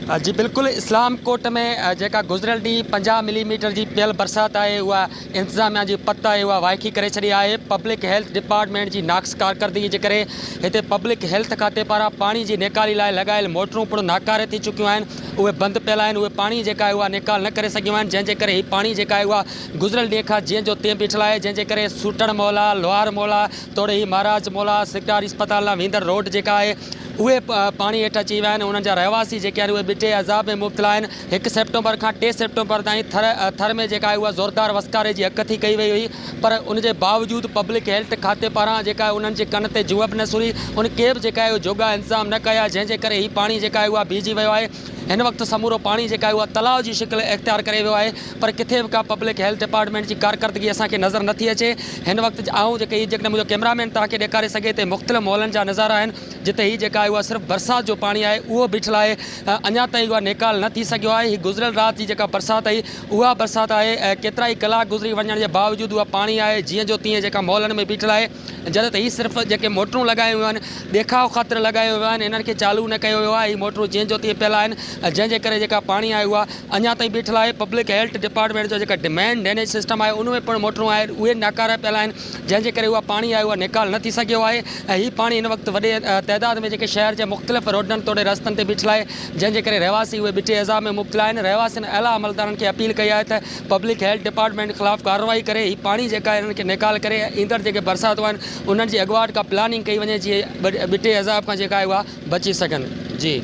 جي بلڪل اسلام ڪوٽ ۾ جيڪا گذريل ڏينهن 50 ملي ميٽر جي پيل برسات آهي اها انتظاميا جي پت آهي اها وائکي ڪري ڇڏي آهي پبلڪ هيلٿ ڊپارٽمينٽ جي ناقص ڪارڪردگي جي ڪري هتي پبلڪ هيلٿ کاتي پاران پاڻي جي نيڪالي لاء لڳايل موٽرون پڻ ناڪاره ٿي چڪيون آهن اهي بند پيل آهن اهي پاڻي جيڪا آهي اها نيڪال نه ڪري سگهيون آهن جنهن جي ڪري هي پاڻي جيڪا آهي اها گذريل ڏينهن کان جيئن جو تيئن بيٺل آهي جنهن جي ڪري سوٽڻ مولا لوهار مولا توڙي هي مهاراج مولا سرڪاري اسپتال ڏانهن ويندڙ روڊ جيڪا آهي اهي پاڻي هيٺ اچي ويا آهن انهن جا رهواسي جيڪي آهن اهي ٻٽي عذاب ۾ مبتلا آهن هڪ سيپٽمبر کان ٽي سيپٽمبر تائين ٿر ٿر ۾ جيڪا آهي اها زوردار وسڪاري جي اڳڪٿي ڪئي وئي هئي پر ان جي باوجود پبلڪ هيلٿ کاتي پاران جيڪا آهي انهن جي ڪن تي جونء به نه سري ان ڪي به جيڪا آهي جوڳا انتظام نه ڪيا جنهن جي ڪري هي پاڻي جيڪا آهي اها بيهجي ويو آهي هن وقت سمورو پاڻي جيڪا آهي اها تلاء جي شڪل اختيار ڪري ويو آهي پر ڪٿي به ڪا پبلڪ هيلٿ ڊپارٽمينٽ جي ڪارڪردگي اسان کي نظر نٿي اچي هن وقت آئون جيڪي هي جيڪڏهن منهنجو ڪئميرا مين توهان کي ڏيکاري سگهي ته مختلف محلن جا نظارا آهن جتي هي جيڪا آهي اها صرف برسات جو پاڻي آهي اهو بيٺل آهي اڃا تائين اها نيڪال نه ٿي سگهيو آهي هي گذريل رات جي جيڪا برسات آئي اها برسات آهي ڪيترائي ڪلاڪ گذري وڃڻ جي باوجود اها پاڻي آهي جيئن جو تيئن جيڪا محلن ۾ بيٺل آهي جڏهن ته هي صرف جيڪي موٽرون لڳايون ويون آهن ڏيکاء خاطر لڳايون ويون آهن انهن کي چالو نه ڪيو ويو آهي هي موٽرون جيئن جو تيئن پيل آهن جنهن جي ڪري جيڪا پاڻي آهي اها اڃا تائين بيٺل آهي پبلڪ هيلٿ ڊپارٽمينٽ جو جيڪا مين ڊرينيج سسٽم آهي ان ۾ پڻ موٽرون آهن اهي ناڪاره پيل آهن جنهن جي ڪري اها پاڻي آهي اها نيڪال نه ٿي سگهيو آهي ۽ هي پاڻي هن وقت وڏي تعداد ۾ جيڪي شهر جي مختلف روڊن توڙي رستن تي بيٺل آهي جنهن جي ڪري رهواسي اهي ٻٽي عذاب ۾ مبتلا آهن رهواسين اعليٰ عملدارن کي اپيل ڪئي آهي ته پبلڪ هيلٿ ڊپارٽمينٽ خلاف ڪارروائي ڪري هي پاڻي جيڪا آهي انهن کي نيڪال ڪري ايندڙ جيڪي برساتون آهن انهن جي اڳواٽ ڪا پلاننگ ڪئي وڃي جيئن ٻٽي عذاب کان جيڪا آهي اها بچي سگهن جي.